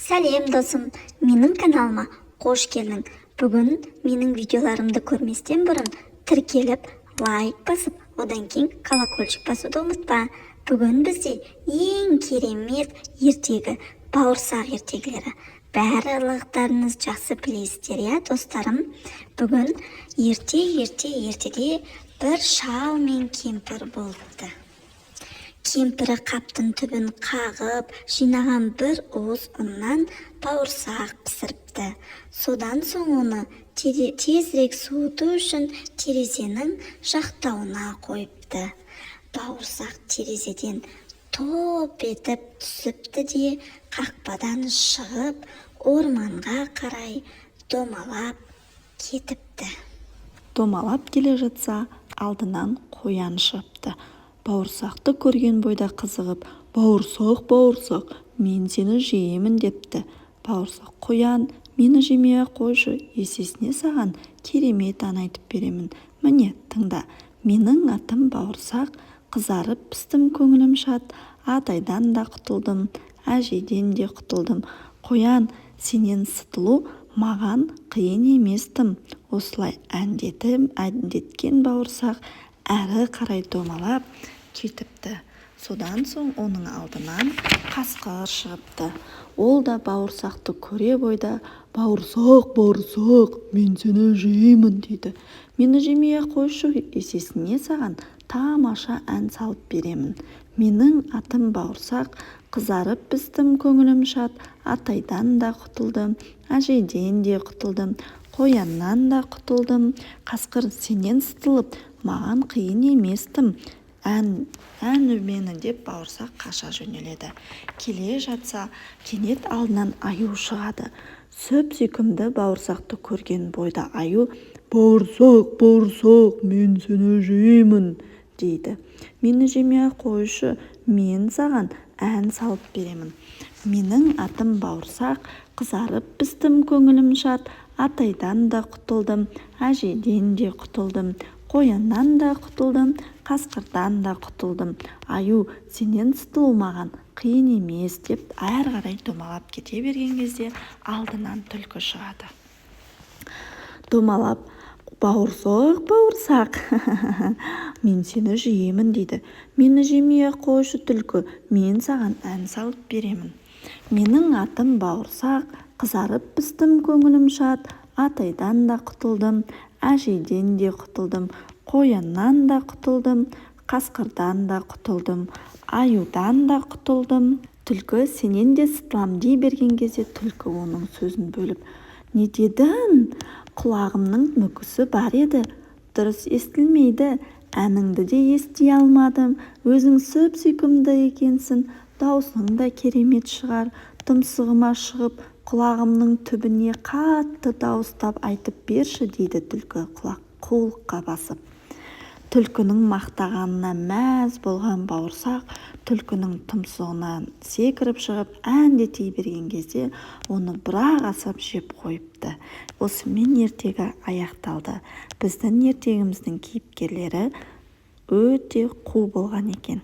Сәлем, досым! Менің каналыма қош келдің! Бүгін менің видеоларымды көрместен бұрын тіркеліп, лайк басып, одан кейін колокольчик басуды ұмытпа. Бүгін бізде ең керемет ертегі — бауырсақ ертегілері. Барлықтарыңыз жақсы білесіздер, иә, достарым? Бүгін ерте, ерте, ертеде бір шал мен кемпір болыпты. Кемпірі қаптың түбін қағып жинаған бір уыс ұннан бауырсақ пісіріпті. Содан соң оны тезірек суыту үшін терезенің жақтауына қойыпты. Бауырсақ терезеден топ етіп түсіпті де, қақпадан шығып, орманға қарай домалап кетіпті. Домалап келе жатса, алдынан қоян шығыпты. Бауырсақты көрген бойда қызығып: «Бауырсақ, бауырсақ, мен сені жеймін», — депті. Бауырсақ: «Қоян, мені жемей-ақ қойшы, есесіне саған керемет ән айтып беремін. Міне, тыңда: Менің атым Бауырсақ, қызарып пістім, көңілім шат, атайдан да құтылдым, әжейден де құтылдым. Қоян, сенен сытылу маған қиын емес тым». Осылай әндеткен бауырсақ әрі қарай домалап кетіпті. Содан соң оның алдынан қасқыр шығыпты. Ол да бауырсақты көре бойда: «Бауырсақ, бауырсақ, мен сені жеймін», — дейді. «Мені жемей-ақ қойшы, есесіне саған тамаша ән салып беремін. Менің атым Бауырсақ, қызарып пістім, көңілім шат, атайдан да құтылдым, әжейден де құтылдым, қояннан да құтылдым. Қасқыр, сенен сытылып маған қиын емес тым, ән ән мені», — деп бауырсақ қаша жөнеледі. Келе жатса, кенет алдынан аю шығады. Сүп-сүйкімді бауырсақты көрген бойда аю: «Бауырсақ, бауырсақ, мен сені жеймін», — дейді. «Мені жемей-ақ қойшы, мен саған ән салып беремін. Менің атым Бауырсақ, қызарып пістім, көңілім шат, атайдан да құтылдым, әжейден де құтылдым, қояннан да құтылдым, қасқырдан да құтылдым. Аю, сенен сытылу маған қиын емес», — деп әрі қарай домалап кете берген кезде алдынан түлкі шығады домалап. «Бауырсақ, бауырсақ, мен сені жеймін», — дейді. «Мені жемей-ақ қойшы, түлкі, мен саған ән салып беремін. Менің атым Бауырсақ, қызарып пістім, көңілім шат, атайдан да құтылдым, әжейден де құтылдым, қояннан да құтылдым, қасқырдан да құтылдым, аюдан да құтылдым. Түлкі, сенен де сытылам», — дей берген кезде түлкі оның сөзін бөліп: «Не дедің? Құлағымның мүкісі бар еді, дұрыс естілмейді, әніңді де ести алмадым. Өзің сүп-сүйкімді екенсің, даусың да керемет шығар. Тұмсығыма шығып, құлағымның түбіне қатты дауыстап айтып берші», — дейді түлкі құлақ қулыққа басып. Түлкінің мақтағанына мәз болған бауырсақ түлкінің тұмсығынан секіріп шығып, әндете берген кезде оны бір-ақ асап жеп қойыпты. Осымен ертегі аяқталды. Біздің ертегіміздің кейіпкерлері өте қу болған екен.